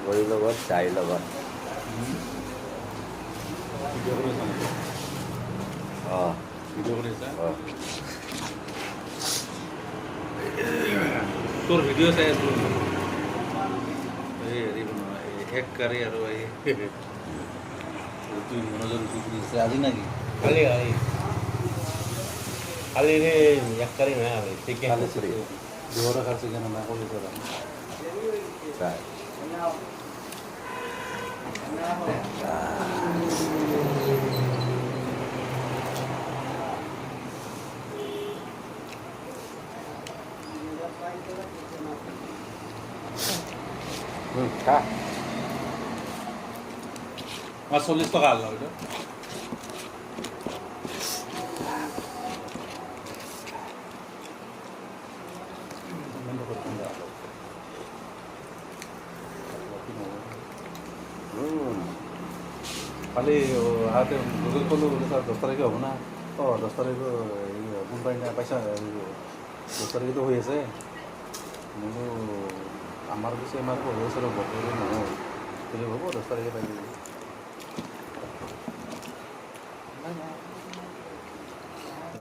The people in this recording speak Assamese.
ভৰিৰ লগত, দাইৰ লগত। ভিডিঅ' কৰি আছা নেকি? অঁ। ভিডিঅ' কৰি আছা? অঁ। তোৰ ভিডিঅ' চাই আছিলোঁ মই। এই হেৰি বনোৱা, এই এক কাৰী আৰু এই ৰুটি, মনোজৰ ৰুটি কৰি আছে আজি নেকি? কালি কালি কালি এক কাৰী নহয়, চিকেন। কালি চিকেন, দুশ টকাৰ চিকেন অনা কৰি আছে। চাই। খা। আমাৰ 40 টকা হ'ল এইটো। কালি আহাতে গুগল ক'লোঁ বোলে, ছাৰ 10 তাৰিখে হ'ব না? অঁ, 10 তাৰিখে কোনোবাই না পইচা 10 তাৰিখেতো হৈ আছে। বোলো আমাৰ পিছে আমাৰ হৈ আছে, আৰু বছৰে নহয়। বোলে হ'ব, 10 তাৰিখে পাই যাবি।